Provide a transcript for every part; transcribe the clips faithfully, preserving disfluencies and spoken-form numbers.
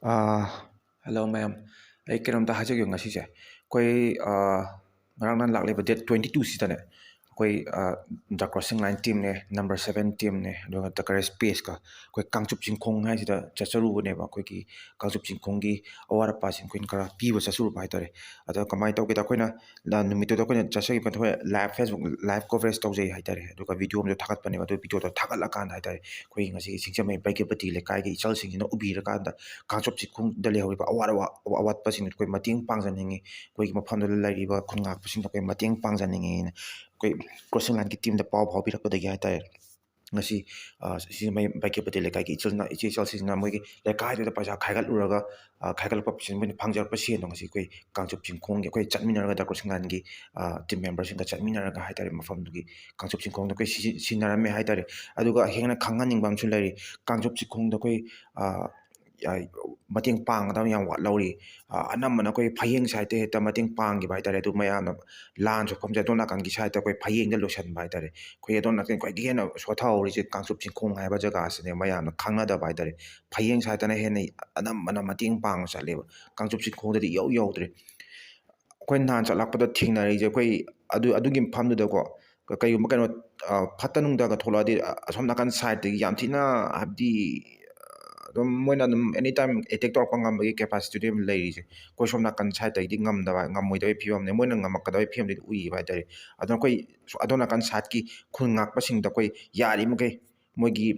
ꯑꯥ, hello ꯃꯌꯥꯝ, ꯑꯩ ꯀꯩꯅꯣꯝꯇ ꯍꯥꯏꯖꯒꯦ꯫ ꯉꯁꯤꯁꯦ ꯑꯩꯈꯣꯏ, ꯑꯥ, ꯉꯔꯥꯡ ꯅꯍꯥꯟ ꯂꯥꯛꯂꯤꯕ date twenty two ꯁꯤꯗꯅꯦ, ꯑꯩꯈꯣꯏ, ꯑꯥ, The Crossing Line team ꯅꯦ, Number Seven team ꯅꯦ, ꯑꯗꯨꯒ The Courage Page ꯀ ꯑꯩꯈꯣꯏ ꯀꯥꯡꯆꯨꯞ ꯆꯤꯡꯈꯣꯡ ꯍꯥꯏꯁꯤꯗ ꯆꯠꯆꯔꯨꯕꯅꯦꯕ꯫ ꯑꯩꯈꯣꯏꯒꯤ ꯀꯥꯡꯆꯨꯞ ꯆꯤꯡꯈꯣꯡꯒꯤ ꯑꯋꯥꯠ ꯑꯄꯥꯁꯤꯡ ꯑꯩꯈꯣꯏꯅ ꯈꯔ ꯄꯤꯕ ꯆꯠꯆꯔꯨꯕ ꯍꯥꯏꯇꯥꯔꯦ꯫ ꯑꯗꯣ ꯀꯃꯥꯏꯅ ꯇꯧꯒꯦꯗ, ꯑꯩꯈꯣꯏꯅ ꯅ-, ꯅꯨꯃꯤꯠꯇꯨꯗ ꯑꯩꯈꯣꯏꯅ ꯆꯠꯆꯈꯤꯕ ꯃꯇꯝꯗ live, Facebook live coverage ꯇꯧꯖꯩ ꯍꯥꯏꯇꯥꯔꯦ꯫ ꯑꯗꯨꯒ video ꯑꯃꯁꯨ ꯊꯥꯒꯠꯄꯅꯦꯕ꯫ ꯑꯗꯨ video ꯗꯣ ꯊꯥꯒꯠꯂꯀꯥꯟꯗ ꯍꯥꯏꯇꯥꯔꯦ, ꯑꯩꯈꯣꯏ ꯉꯁꯤꯒꯤ ꯁꯤꯡꯖꯃꯩ ꯕꯩꯀꯦꯄꯇꯤ ꯂꯩꯀꯥꯏꯒꯤ ꯏꯆꯜꯁꯤꯡꯁꯤꯅ ꯎꯕꯤꯔꯀꯥꯟꯗ ꯀꯥꯡꯆꯨꯞ ꯆꯤꯡꯈꯣꯡꯗ ꯂꯩꯍꯧꯔꯤꯕ ꯑꯋꯥꯠ ꯑꯋꯥ-, ꯑꯋꯥꯠꯄꯁꯤꯡꯗꯨ ꯑꯩꯈꯣꯏ ꯃꯇꯦꯡ ꯄꯥꯡꯖꯅꯤꯡꯉꯤ, ꯑꯩꯈꯣꯏꯒꯤ ꯃꯐꯝꯗꯨꯗ ꯂꯩꯔꯤꯕ ꯈꯨꯟ ꯉꯥꯛꯄꯁꯤꯡꯗ ꯑꯩꯈꯣꯏ ꯃꯇꯦꯡ ꯄꯥꯡꯖꯅꯤꯡꯉꯦꯅ ꯑꯩꯈꯣꯏ Crossing Line ꯒꯤ team ꯗ ꯄꯥꯎ ꯐꯥꯎꯕꯤꯔꯛꯄꯗꯒꯤ ꯍꯥꯏꯇꯥꯔꯦ, ꯉꯁꯤ, ꯑ, ꯁꯤꯡꯖꯃꯩ ꯕꯩꯀꯦꯄꯇꯤ ꯂꯩꯀꯥꯏꯒꯤ ꯏꯆꯤꯜ ꯏꯅꯥꯎ, ꯏꯆꯦ ꯏꯆꯜꯁꯤꯡꯁꯤꯅ ꯃꯣꯏꯒꯤ ꯂꯩꯀꯥꯏꯗꯨꯗ ꯄꯩꯁꯥ ꯈꯥꯏꯒꯠꯂꯨꯔꯒ, ꯑ, ꯈꯥꯏꯒꯠꯂꯛꯄ ꯄꯩꯁꯥ, ꯃꯣꯏꯅ ꯐꯪꯖꯔꯛꯄ ꯁꯦꯟꯗꯣ ꯉꯁꯤ ꯑꯩꯈꯣꯏ ꯀꯥꯡꯆꯨꯞ ꯆꯤꯡꯈꯣꯡꯒꯤ ꯑꯩꯈꯣꯏ ꯆꯠꯃꯤꯟꯅꯔꯒ The Crossing Line ꯒꯤ, ꯑ, team member ꯁꯤꯡꯒ ꯆꯠꯃꯤꯟꯅꯔꯒ ꯍꯥꯏꯇꯥꯔꯦ, ꯃꯐꯝꯗꯨꯒꯤ ꯀꯥꯡꯆꯨꯞ ꯆꯤꯡꯈꯣꯡꯗ ꯑꯩꯈꯣꯏ ꯁꯤꯖꯤ-, ꯁꯤꯟꯅꯔꯝꯃꯦ ꯍꯥꯏꯇꯥꯔꯦ꯫ ꯑꯗꯨꯒ ꯍꯦꯟꯅ ꯈꯪꯍꯟꯅꯤꯡꯕ ꯑꯃꯁꯨ ꯂꯩꯔꯤ꯫ ꯀꯥꯡꯆꯨꯞ ꯆꯤꯡꯈꯣꯡꯗ ꯑꯩꯈꯣꯏ, ꯑ, ꯑ, ꯃꯇꯦꯡ ꯄꯥꯡꯒꯗꯕ ꯌꯥꯝ ꯋꯥꯠꯍꯧꯔꯤ꯫ ꯑ, ꯑꯅꯝꯕꯅ ꯑꯩꯈꯣꯏ ꯐꯌꯦꯡ side ꯇ ꯍꯦꯛꯇ ꯃꯇꯦꯡ ꯄꯥꯡꯈꯤꯕ ꯍꯥꯏꯇꯥꯔꯦ꯫ ꯑꯗꯨ ꯃꯌꯥꯝꯅ ꯂꯥꯟ ꯁꯣꯛꯐꯝꯁꯦ ꯑꯗꯣꯝ ꯅꯥꯀꯟꯒꯤ side ꯇ ꯑꯩꯈꯣꯏ ꯐꯌꯦꯡꯗ ꯂꯣꯏꯁꯤꯟꯕ ꯍꯥꯏꯇꯥꯔꯦ꯫ ꯑꯩꯈꯣꯏ ꯑꯗꯣꯝ ꯅꯥꯀꯟ ꯈ꯭ꯋꯥꯏꯗꯒꯤ ꯍꯦꯟꯅ ꯁꯣꯊꯍꯧꯔꯤꯁꯦ ꯀꯥꯡꯆꯨꯞ ꯆꯤꯡꯈꯣꯡ ꯍꯥꯏꯕ ꯖꯒꯥꯁꯤꯅꯦ, ꯃꯌꯥꯝꯅ ꯈꯪꯅꯗꯕ ꯍꯥꯏꯇꯥꯔꯦ꯫ ꯐꯌꯦꯡ side ꯇꯅ ꯍꯦꯟꯅ ꯑꯅꯝꯕꯅ ꯃꯇꯦꯡ ꯄꯥꯡꯕ ꯆꯠꯂꯦꯕ, ꯀꯥꯡꯆꯨꯞ ꯆꯤꯡꯈꯣꯡꯗꯗꯤ ꯏꯌꯧ ꯌꯧꯗ꯭ꯔꯦ꯫ ꯑꯩꯈꯣꯏ ꯅꯍꯥꯟ ꯆꯠꯂꯛꯄꯗ ꯊꯦꯡꯅꯔꯤꯁꯦ ꯑꯩꯈꯣꯏ ꯑꯗꯨ, ꯑꯗꯨꯒꯤ ꯃꯐꯝꯗꯨꯗꯀꯣ, ꯀ-, ꯀꯩꯒꯨꯝꯕ ꯀꯩꯅꯣ, ꯑ, ꯐꯠꯇ ꯅꯨꯡꯗꯒ ꯊꯣꯛꯂꯛꯑꯗꯤ, ꯑ, ꯑꯁꯣꯝ ꯅꯥꯀꯟ side ꯇꯒꯤ ꯌꯥꯝ ꯊꯤꯅ, ꯍꯥꯏꯕꯗꯤ, ꯑꯗꯨꯝ ꯃꯣꯏꯅ ꯑꯗꯨꯝ any time attack ꯇꯧꯔꯛꯄ ꯉꯝꯕꯒꯤ capacity ꯗꯨ ꯑꯗꯨꯝ ꯂꯩꯔꯤꯁꯦ꯫ ꯑꯩꯈꯣꯏ ꯁꯣꯝ ꯅꯥꯀꯟ side ꯇꯒꯤꯗꯤ ꯉꯝꯗꯕ, ꯉꯝꯃꯣꯏꯗꯕꯒꯤ ꯐꯤꯕꯝꯅꯦ, ꯃꯣꯏꯅ ꯉꯝꯃꯛꯀꯗꯕꯒꯤ ꯐꯤꯕꯝꯗꯤ ꯎꯏꯌꯦꯕ ꯍꯥꯏꯇꯥꯔꯦ꯫ ꯑꯗꯨꯅ ꯑꯩꯈꯣꯏ ꯁꯣ-, ꯑꯗꯣꯝ ꯅꯥꯀꯟ side ꯀꯤ ꯈꯨꯟ ꯉꯥꯛꯄꯁꯤꯡꯗ ꯑꯩꯈꯣꯏ ꯌꯥꯔꯤꯃꯈꯩ ꯃꯣꯏꯒꯤ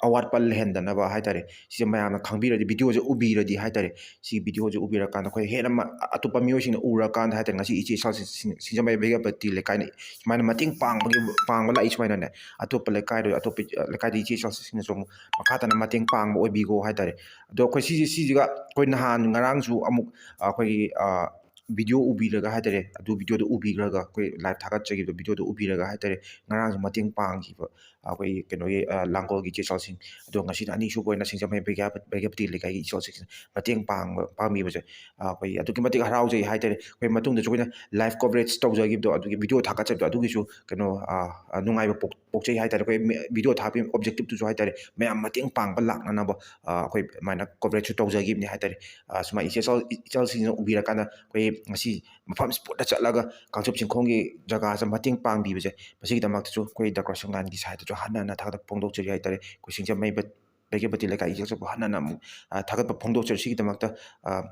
ꯑꯋꯥꯠꯄ ꯂꯩꯍꯟꯗꯅꯕ ꯍꯥꯏꯇꯥꯔꯦ, ꯁꯤꯁꯦ ꯃꯌꯥꯝꯅ ꯈꯪꯕꯤꯔꯗꯤ, video ꯁꯦ ꯎꯕꯤꯔꯗꯤ ꯍꯥꯏꯇꯥꯔꯦ, ꯁꯤ video ꯁꯦ ꯎꯕꯤꯔꯀꯥꯟꯗ ꯑꯩꯈꯣꯏ ꯍꯦꯟꯅ ꯃ-, ꯑꯇꯣꯞꯄ ꯃꯤꯑꯣꯏꯁꯤꯡꯅ ꯎꯔꯀꯥꯟꯗ ꯍꯥꯏꯇꯥꯔꯦ, ꯉꯁꯤ ꯏꯆꯦ ꯏꯆꯥꯁꯤꯡ ꯁꯤꯡ-, ꯁꯤꯡꯖꯃꯩ ꯕꯩꯀꯦꯄꯇꯤ ꯂꯩꯀꯥꯏꯅ ꯁꯨꯃꯥꯏꯅ ꯃꯇꯦꯡ ꯄꯥꯡꯕꯒꯤ, ꯄꯥꯡꯕ ꯂꯥꯛꯏ ꯁꯨꯃꯥꯏꯅꯅꯦ, ꯑꯇꯣꯞꯄ ꯂꯩꯀꯥꯏꯗ, ꯑꯇꯣꯞꯄ, ꯑ, ꯂꯩꯀꯥꯏꯗ ꯏꯆꯦ ꯏꯆꯥꯁꯤꯡꯅꯁꯨ ꯑꯃꯨꯛ ꯃꯈꯥ ꯇꯥꯅ ꯃꯇꯦꯡ ꯄꯥꯡꯕ ꯑꯣꯏꯕꯤꯈꯣ ꯍꯥꯏꯇꯥꯔꯦ꯫ ꯑꯗꯣ ꯑꯩꯈꯣꯏ ꯁꯤꯁꯦ, ꯁꯤꯁꯤꯒ ꯑꯩꯈꯣꯏ ꯅꯍꯥꯟ ꯉꯔꯥꯡꯁꯨ ꯑꯃꯨꯛ, ꯑ, ꯑꯩꯈꯣꯏꯒꯤ, ꯑ, video ꯎꯕꯤꯔꯒ ꯍꯥꯏꯇꯥꯔꯦ, ꯑꯗꯨ video ꯗꯣ ꯎꯕꯤꯔꯒ, ꯑꯩꯈꯣꯏ live ꯊꯥꯒꯠꯆꯈꯤꯕ video ꯗꯣ ꯎꯕꯤꯔꯒ ꯍꯥꯏꯇꯥꯔꯦ, ꯉꯔꯥꯡꯁꯨ ꯃꯇꯦꯡ ꯄꯥꯡꯈꯤꯕ ꯑꯩꯈꯣꯏ ꯀꯩꯅꯣꯒꯤ, ꯑ, ꯂꯥꯡꯒꯣꯜꯒꯤ ꯏꯆꯦ ꯏꯆꯜꯁꯤꯡ, ꯑꯗꯨꯒ ꯉꯁꯤꯅ ꯑꯅꯤꯁꯨꯕ ꯑꯣꯏꯅ ꯁꯤꯡꯖꯃꯩ ꯕꯩꯒ꯭ꯌꯥ-, ꯕꯩꯒ꯭ꯌꯥꯄꯇꯤ ꯂꯩꯀꯥꯏꯒꯤ ꯏꯆꯦ ꯏꯆꯜꯁꯤꯡꯁꯤꯅ ꯃꯇꯦꯡ ꯄꯥꯡꯕ, ꯄꯥꯡꯕꯤꯕꯁꯦ, ꯑ, ꯑꯩꯈꯣꯏ ꯑꯗꯨꯛꯀꯤ ꯃꯇꯤꯛ ꯍꯔꯥꯎꯖꯩ ꯍꯥꯏꯇꯥꯔꯦ꯫ ꯑꯩꯈꯣꯏ ꯃꯇꯨꯡꯗꯁꯨ ꯑꯩꯈꯣꯏꯅ live coverage ꯇꯧꯖꯈꯤꯕꯗꯣ, ꯑꯗꯨꯒꯤ video ꯊꯥꯒꯠꯆꯕꯗꯣ, ꯑꯗꯨꯒꯤꯁꯨ ꯀꯩꯅꯣ, ꯑ, ꯑ, ꯅꯨꯡꯉꯥꯏꯕ ꯄꯣꯛ-, ꯄꯣꯛꯆꯩ ꯍꯥꯏꯇꯥꯔꯦ꯫ ꯑꯩꯈꯣꯏ ꯃꯤ-, video ꯊꯥꯕꯒꯤ objectiveꯗꯨꯁꯨ ꯍꯥꯏꯇꯥꯔꯦ, ꯃꯌꯥꯝ ꯃꯇꯦꯡ ꯄꯥꯡꯕ ꯂꯥꯛꯅꯅꯕ, ꯑ, ꯑꯩꯈꯣꯏ ꯑꯗꯨꯃꯥꯏꯅ coverage ꯇꯧꯖꯈꯤꯕꯅꯤ ꯍꯥꯏꯇꯥꯔꯦ꯫ ꯑ, ꯁꯨꯃꯥꯏꯅ ꯏꯆꯦ ꯏꯆꯜ-, ꯏꯆꯜꯁꯤꯡꯁꯤꯅ ꯎꯕꯤꯔꯀꯥꯟꯗ ꯑꯩꯈꯣꯏ ꯉꯁꯤ ꯃꯐꯝ spotꯇ ꯆꯠꯂꯒ ꯀꯥꯡꯆꯨꯞ ꯆꯤꯡꯈꯣꯡꯒꯤ ꯖꯒꯥꯁꯦ ꯃꯇꯦꯡ ꯄꯥꯡꯕꯤꯕꯁꯦ, ꯃꯁꯤꯒꯤꯗꯃꯛꯇꯁꯨ ꯑꯩꯈꯣꯏ The Crossing Lineꯒꯤ sideꯇꯁꯨ ꯍꯟꯅ ꯍꯟꯅ ꯊꯥꯒꯠꯄ ꯐꯣꯡꯗꯣꯛꯆꯔꯤ ꯍꯥꯏꯇꯥꯔꯦ꯫ ꯑꯩꯈꯣꯏ ꯁꯤꯡꯖꯃꯩ ꯕꯩ-, ꯕꯩꯒ꯭ꯌꯥꯄꯇꯤ ꯂꯩꯀꯥꯏ ꯏꯆꯦꯜꯁꯤꯕꯨ ꯍꯟꯅ ꯍꯟꯅ ꯑꯃꯨꯛ, ꯑ, ꯊꯥꯒꯠꯄ ꯐꯣꯡꯗꯣꯛꯆꯔꯤ꯫ ꯁꯤꯒꯤꯗꯃꯛꯇ, ꯑ,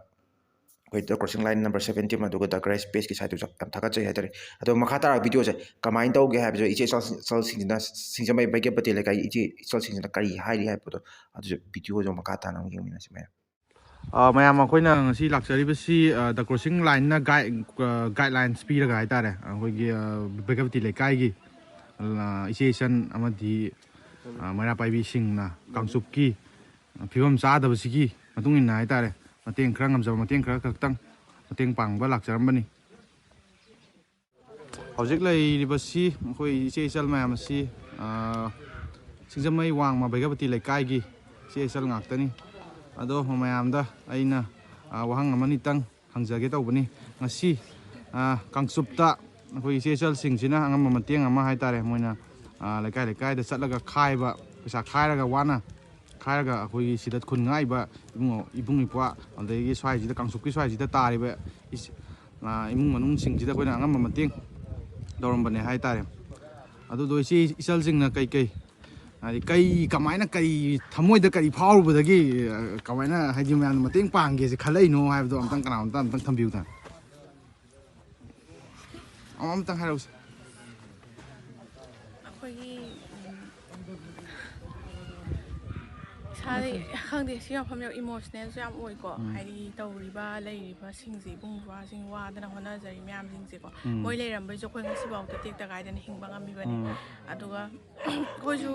ꯑꯩꯈꯣꯏ The Crossing Line number seven team ꯑꯗꯨꯒ The Grace Pageꯀꯤ sideꯇꯁꯨ ꯌꯥꯝ ꯊꯥꯒꯠꯆꯔꯤ ꯍꯥꯏꯇꯥꯔꯦ꯫ ꯑꯗꯣ ꯃꯈꯥ ꯇꯥꯔꯛꯄ videoꯁꯦ ꯀꯃꯥꯏꯅ ꯇꯧꯒꯦ ꯍꯥꯏꯕꯁꯦ, ꯏꯆꯦ ꯏꯆꯜ-, ꯏꯆꯜꯁꯤꯡꯁꯤꯅ, ꯁꯤꯡꯖꯃꯩ ꯕꯩꯒ꯭ꯌꯥꯄꯇꯤ ꯂꯩꯀꯥꯏ ꯏꯆꯦ ꯏꯆꯜꯁꯤꯡꯁꯤꯅ ꯀꯔꯤ ꯍꯥꯏꯔꯤ ꯍꯥꯏꯕꯗꯣ, ꯑꯗꯨꯁꯨ videoꯁꯨ ꯃꯈꯥ ꯇꯥꯅ ꯑꯃꯨꯛ ꯌꯦꯡꯃꯤꯟꯅꯁꯤ ꯃꯌꯥꯝ꯫ ꯑ, ꯃꯌꯥꯝ, ꯑꯩꯈꯣꯏꯅ ꯉꯁꯤ ꯂꯥꯛꯆꯔꯤꯕꯁꯤ, ꯑ, The Crossing Lineꯅ guide-, ꯑ, guidelines ꯄꯤꯔꯒ ꯍꯥꯏꯇꯥꯔꯦ, ꯑꯩꯈꯣꯏꯒꯤ, ꯑ, ꯕꯩꯒ꯭ꯌꯥꯄꯇꯤ ꯂꯩꯀꯥꯏꯒꯤ, ꯑ, ꯏꯆꯦ ꯏꯆꯟ ꯑꯃꯗꯤ, ꯑ, ꯃꯩꯔꯥ ꯄꯥꯏꯕꯤꯁꯤꯡꯅ ꯀꯥꯡꯆꯨꯞꯀꯤ, ꯑ, ꯐꯤꯕꯝ ꯆꯥꯗꯕꯁꯤꯒꯤ ꯃꯇꯨꯡ ꯏꯟꯅ ꯍꯥꯏꯇꯥꯔꯦ, ꯃꯇꯦꯡ ꯈꯔ, ꯉꯝꯖꯕ ꯃꯇꯦꯡ ꯈꯔ ꯈꯛꯇꯪ ꯃꯇꯦꯡ ꯄꯥꯡꯕ ꯂꯥꯛꯆꯔꯝꯕꯅꯤ꯫ ꯍꯧꯖꯤꯛ ꯂꯩꯔꯤꯕꯁꯤ ꯑꯩꯈꯣꯏ ꯏꯆꯦ ꯏꯆꯜ ꯃꯌꯥꯝ ꯑꯁꯤ, ꯑ, ꯁꯤꯡꯖꯃꯩ ꯋꯥꯡꯃ ꯕꯩꯒ꯭ꯌꯥꯄꯇꯤ ꯂꯩꯀꯥꯏꯒꯤ ꯏꯆꯦ ꯏꯆꯜ ꯉꯥꯛꯇꯅꯤ꯫ ꯑꯗꯣ ꯃꯌꯥꯝꯗ ꯑꯩꯅ, ꯑ, ꯋꯥꯍꯪ ꯑꯃꯅꯤꯇꯪ ꯍꯪꯖꯒꯦ ꯇꯧꯕꯅꯤ꯫ ꯉꯁꯤ, ꯑ, ꯀꯥꯡꯆꯨꯞꯇ ꯑꯩꯈꯣꯏ ꯏꯆꯦ ꯏꯆꯜꯁꯤꯡꯁꯤꯅ ꯑꯉꯝꯕ ꯃꯇꯦꯡ ꯑꯃ ꯍꯥꯏꯇꯥꯔꯦ, ꯃꯣꯏꯅ, ꯑ, ꯂꯩꯀꯥꯏ ꯂꯩꯀꯥꯏꯗ ꯆꯠꯂꯒ ꯈꯥꯏꯕ, ꯄꯩꯁꯥ ꯈꯥꯏꯔꯒ ꯋꯥꯅ ꯈꯥꯏꯔꯒ ꯑꯩꯈꯣꯏꯒꯤ ꯁꯤꯗ ꯈꯨꯟ ꯉꯥꯛꯏꯕ ꯏꯕꯨꯡꯉꯣ-, ꯏꯕꯨꯡ ꯏꯄ꯭ꯋꯥ, ꯑꯗꯒꯤ ꯁ꯭ꯋꯥꯏꯁꯤꯗ, ꯀꯥꯡꯆꯨꯞꯀꯤ ꯁ꯭ꯋꯥꯏꯁꯤꯗ ꯇꯥꯔꯤꯕ ꯏꯁ-, ꯑ, ꯏꯃꯨꯡ ꯃꯅꯨꯡꯁꯤꯡꯁꯤꯗ ꯑꯩꯈꯣꯏꯅ ꯑꯉꯝꯕ ꯃꯇꯦꯡ ꯇꯧꯔꯝꯕꯅꯦ ꯍꯥꯏꯇꯥꯔꯦ꯫ ꯑꯗꯨꯗꯣ ꯏꯆꯦ ꯏꯆꯜꯁꯤꯡꯅ ꯀꯩꯀꯩ, ꯍꯥꯏꯗꯤ ꯀꯩ, ꯀꯃꯥꯏꯅ, ꯀꯔꯤ ꯊꯃꯣꯏꯗ ꯀꯔꯤ ꯐꯥꯎꯔꯨꯕꯗꯒꯤ, ꯑ, ꯀꯃꯥꯏꯅ, ꯍꯥꯏꯗꯤ, ꯃꯌꯥꯝꯅ ꯃꯇꯦꯡ ꯄꯥꯡꯒꯦꯁꯦ ꯈꯜꯂꯛꯏꯅꯣ ꯍꯥꯏꯕꯗꯣ ꯑꯝꯇꯪ, ꯀꯅꯥꯅꯣꯝꯇ ꯑꯝꯇꯪ ꯊꯝꯕꯤꯌꯨꯗꯅ꯫ ꯑꯃ ꯑꯝꯇꯪ ꯍꯥꯏꯔꯛꯎꯁꯦ꯫ ꯑꯩꯈꯣꯏꯒꯤ, ꯎꯝ, ꯏꯁꯥꯗꯤ ꯈꯪꯗꯦ, ꯁꯤ ꯃꯐꯝ ꯌꯥꯝ emotionalꯁꯨ ꯌꯥꯝ ꯑꯣꯏꯀꯣ꯫ ꯎꯝ꯫ ꯍꯥꯏꯗꯤ ꯇꯧꯔꯤꯕ, ꯂꯩꯔꯤꯕꯁꯤꯡꯁꯦ, ꯏꯕꯨꯡ ꯏꯄ꯭ꯋꯥꯁꯤꯡ ꯋꯥꯗꯅ ꯍꯣꯠꯅꯖꯔꯤ ꯃꯌꯥꯝꯁꯤꯡꯁꯦꯀꯣ꯫ ꯎꯝ꯫ ꯃꯣꯏ ꯂꯩꯔꯝꯕꯩꯁꯨ ꯑꯩꯈꯣꯏ ꯉꯁꯤꯐꯥꯎꯗ ꯇꯦꯛꯇ ꯀꯥꯏꯗꯅ ꯍꯤꯡꯕ ꯉꯝꯃꯤꯕꯅꯤ꯫ ꯎꯝ꯫ ꯑꯗꯨꯒ ꯑꯩꯈꯣꯏꯁꯨ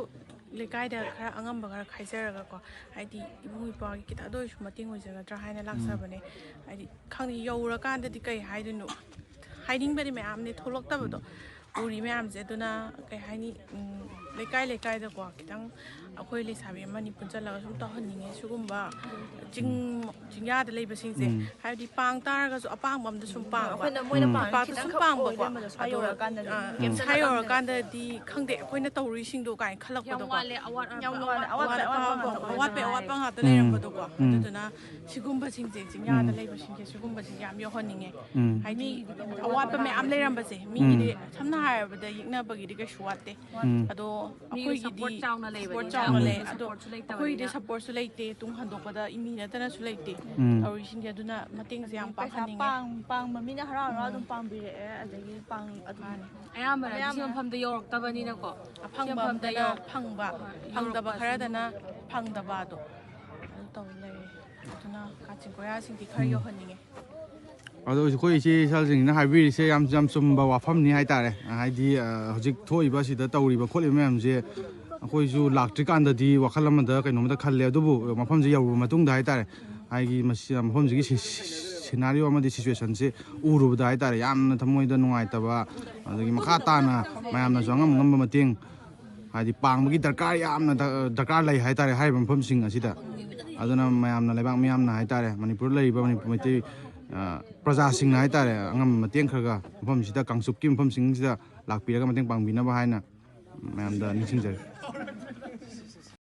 ꯂꯩꯀꯥꯏꯗ ꯈꯔ ꯑꯉꯝꯕ ꯈꯔ ꯈꯥꯏꯖꯔꯒꯀꯣ, ꯍꯥꯏꯗꯤ ꯏꯕꯨꯡ ꯏꯄ꯭ꯋꯥꯒꯤ ꯈꯤꯇꯪꯗ ꯑꯣꯏꯔꯁꯨ ꯃꯇꯦꯡ ꯑꯣꯏꯖꯒꯗ꯭ꯔꯥ ꯍꯥꯏꯅ ꯎꯝ꯫ ꯂꯥꯛꯆꯕꯅꯦ꯫ ꯍꯥꯏꯗꯤ ꯈꯪꯗꯦ, ꯌꯧꯔꯀꯥꯟꯗꯗꯤ ꯀꯩ ꯍꯥꯏꯗꯣꯏꯅꯣ, ꯍꯥꯏꯅꯤꯡꯕꯗꯤ ꯃꯌꯥꯝꯅꯦ ꯊꯣꯛꯂꯛꯇꯕꯗꯣ꯫ ꯎꯔꯤ ꯃꯌꯥꯝꯁꯦ, ꯑꯗꯨꯅ ꯀꯩ ꯍꯥꯏꯅꯤ, ꯎꯝ, ꯂꯩꯀꯥꯏ ꯂꯩꯀꯥꯏꯗꯀꯣ ꯈꯤꯇꯪ ꯑꯩꯈꯣꯏ ꯂꯩꯁꯥꯕꯤ ꯑꯃꯅꯤ ꯄꯨꯟꯁꯤꯜꯂꯒ ꯁꯨꯝ ꯇꯧꯍꯟꯅꯤꯡꯉꯦ ꯁꯤꯒꯨꯝꯕ꯫ ꯆꯤꯡ ꯆꯤꯡꯌꯥꯗ ꯂꯩꯕꯁꯤꯡꯁꯦ꯫ ꯎꯝ꯫ ꯍꯥꯏꯕꯗꯤ ꯄꯥꯡ ꯇꯥꯔꯒꯁꯨ ꯑꯄꯥꯝꯕ ꯑꯝꯗ ꯁꯨꯝ ꯄꯥꯡꯕ꯫ ꯑꯩꯈꯣꯏꯅ ꯃꯣꯏꯅ ꯎꯝ꯫ ꯄꯥꯡꯉꯤ ꯄꯥꯛꯇ ꯁꯨꯝ ꯈꯤꯇꯪꯈꯛ ꯄꯥꯡꯕꯀꯣ꯫ ꯑꯣꯏꯔꯝꯕꯁꯨ ꯑꯗꯣ, ꯑꯣꯏꯔꯀꯥꯟꯗꯗꯤ ꯑꯥ, ꯀꯩꯝꯇ ꯁꯥ ꯈꯟꯗꯕ ꯌꯧꯔꯀꯥꯟꯗꯗꯤ ꯈꯪꯗꯦ ꯑꯩꯈꯣꯏꯅ ꯇꯧꯔꯤꯁꯤꯡꯗꯣ ꯀꯥꯏꯅ ꯈꯜꯂꯛꯄꯗꯣꯀꯣ꯫ ꯌꯥꯝ ꯋꯥꯠꯂꯦ, ꯑꯋꯥꯠ ꯌꯥꯝ ꯑꯄꯥ꯫ ꯋꯥꯠꯂꯦ, ꯑꯋꯥꯠꯄ, ꯑꯋꯥꯠꯄ, ꯑꯋꯥꯠꯄ ꯉꯥꯛꯇ ꯎꯝ꯫ ꯂꯩꯔꯝꯕꯗꯣꯀꯣ꯫ ꯎꯝ꯫ ꯑꯗꯨꯗꯨꯅ ꯁꯤꯒꯨꯝꯕꯁꯤꯡꯁꯦ ꯆꯤꯡꯌꯥꯗ ꯎꯝ꯫ ꯂꯩꯕꯁꯤꯡꯁꯦ ꯁꯤꯒꯨꯝꯕꯁꯤꯡꯁꯦ ꯌꯥꯝ ꯌꯧꯍꯟꯅꯤꯡꯉꯦ꯫ ꯎꯝ꯫ ꯍꯥꯏꯗꯤ ꯑꯋꯥꯠꯄ ꯃꯌꯥꯝ ꯂꯩꯔꯝꯕꯁꯦ ꯃꯤꯒꯤꯗꯤ ꯎꯝ꯫ ꯁꯝꯅ ꯍꯥꯏꯔꯕꯗ ꯌꯦꯛꯅꯕꯒꯤꯗꯤ ꯀꯩꯁꯨ ꯋꯥꯠꯇꯦ꯫ ꯎꯝ꯫ ꯑꯗꯣ ꯃꯤꯒꯤ ꯑꯩꯈꯣꯏꯒꯤꯗꯤ support ꯆꯥꯎꯅ ꯂꯩꯕꯅꯤꯅ support ꯆꯥꯎꯅ ꯂꯩ꯫ ꯑꯩꯈꯣꯏꯒꯤ ꯑꯗꯣ supportꯁꯨ ꯂꯩꯇꯕꯅꯤꯅ꯫ ꯑꯩꯈꯣꯏꯒꯤꯗꯤ supportꯁꯨ ꯂꯩꯇꯦ ꯇꯨꯡ ꯍꯟꯗꯣꯛꯄꯗ ꯏꯃꯤ ꯅꯠꯇꯅꯁꯨ ꯂꯩꯇꯦ꯫ ꯎꯝ꯫ ꯇꯧꯔꯤꯁꯤꯡꯁꯦ ꯑꯗꯨꯅ ꯃꯇꯦꯡꯁꯦ ꯌꯥꯝ ꯄꯩꯁꯥ ꯄꯥꯡꯍꯟꯅꯤꯡꯉꯦ꯫ ꯄꯥꯡ-, ꯄꯥꯡꯕ ꯃꯤꯅ ꯍꯔꯥꯎ ꯍꯔꯥꯎ ꯎꯝ꯫ ꯑꯗꯨꯝ ꯄꯥꯡꯕꯤꯔꯛꯑꯦ꯫ ꯑꯗꯒꯤ ꯄꯥꯡ-, ꯑꯗꯨꯝ ꯃꯥꯅꯦ꯫ ꯑꯌꯥꯝꯕꯅ ꯁꯤ ꯑꯌꯥꯝꯕꯅ ꯃꯐꯝꯗ ꯌꯧꯔꯛꯇꯕꯅꯤꯅꯀꯣ꯫ ꯁꯤ ꯑꯐꯪꯕ ꯃꯐꯝꯗ ꯑꯝꯗꯅ ꯌꯧꯔꯛ-, ꯐꯪꯕ, ꯍꯣꯏ, ꯐꯪꯗꯕ ꯌꯧꯔꯛꯄꯁꯤꯅ ꯈꯔꯗꯅ ꯐꯪꯗꯕ ꯑꯗꯣ ꯑꯗꯨ ꯇꯧ ꯂꯩꯔꯦ꯫ ꯑꯗꯨꯅ ꯀꯥꯆꯤꯟ ꯀꯣꯌꯥꯁꯤꯡꯗꯤ ꯈꯔ ꯎꯝ꯫ ꯌꯧꯍꯟꯅꯤꯡꯉꯦ꯫ ꯑꯗꯣ ꯑꯩꯈꯣꯏ ꯏꯆꯦ ꯏꯆꯥꯁꯤꯡꯁꯤꯅ ꯍꯥꯏꯕꯤꯔꯤꯁꯦ ꯌꯥꯝ, ꯌꯥꯝ ꯆꯨꯝꯕ ꯋꯥꯐꯝꯅꯤ ꯍꯥꯏꯇꯥꯔꯦ꯫ ꯍꯥꯏꯗꯤ, ꯑ, ꯍꯧꯖꯤꯛ ꯊꯣꯛꯏꯕ ꯑꯁꯤꯗ ꯇꯧꯔꯤꯕ ꯈꯣꯠꯂꯤꯕ ꯃꯌꯥꯝꯁꯦ ꯑꯩꯈꯣꯏꯁꯨ ꯂꯥꯛꯇ꯭ꯔꯤꯀꯥꯟꯗꯗꯤ ꯋꯥꯈꯜ ꯑꯃꯗ ꯀꯩꯅꯣꯝꯗ ꯈꯜꯂꯦ, ꯑꯗꯨꯕꯨ ꯃꯐꯝꯁꯦ ꯌꯧꯔꯨꯕ ꯃꯇꯨꯡꯗ ꯍꯥꯏꯇꯥꯔꯦ, ꯍꯥꯏꯗꯤ ꯃꯁꯤ, ꯃꯐꯝꯁꯤꯒꯤ ꯁꯤ-, ꯁꯤ-, scenario ꯑꯃꯗꯤ situationꯁꯦ ꯎꯔꯨꯕꯗ ꯍꯥꯏꯇꯥꯔꯦ, ꯌꯥꯝꯅ ꯊꯃꯣꯏꯗ ꯅꯨꯡꯉꯥꯏꯇꯕ, ꯑꯗꯒꯤ ꯃꯈꯥ ꯇꯥꯅ ꯃꯌꯥꯝꯅꯁꯨ ꯑꯉꯝ ꯑꯉꯝꯕ ꯃꯇꯦꯡ ꯍꯥꯏꯗꯤ ꯄꯥꯡꯕꯒꯤ ꯗꯔꯀꯥꯔ ꯌꯥꯝꯅ ꯗ-, ꯗꯔꯀꯥꯔ ꯂꯩ ꯍꯥꯏꯇꯥꯔꯦ ꯍꯥꯏꯔꯤꯕ ꯃꯐꯝꯁꯤꯡ ꯑꯁꯤꯗ꯫ ꯑꯗꯨꯅ ꯃꯌꯥꯝꯅ, ꯂꯩꯕꯥꯛ ꯃꯤꯌꯥꯝꯅ ꯍꯥꯏꯇꯥꯔꯦ, ꯃꯅꯤꯄꯨꯔꯗ ꯂꯩꯔꯤꯕ ꯃꯅꯤꯄꯨꯔ ꯃꯩꯇꯩ, ꯑ, ꯄ꯭ꯔꯖꯥꯁꯤꯡꯅ ꯍꯥꯏꯇꯥꯔꯦ, ꯑꯉꯝꯕ ꯃꯇꯦꯡ ꯈꯔ ꯈꯔ ꯃꯐꯝꯁꯤꯗ, ꯀꯥꯡꯆꯨꯞꯀꯤ ꯃꯐꯝꯁꯤꯡꯁꯤꯗ ꯂꯥꯛꯄꯤꯔꯒ ꯃꯇꯦꯡ ꯄꯥꯡꯕꯤꯅꯕ ꯍꯥꯏꯅ ꯃꯌꯥꯝꯗ ꯅꯤꯡꯁꯤꯡꯖꯔꯤ꯫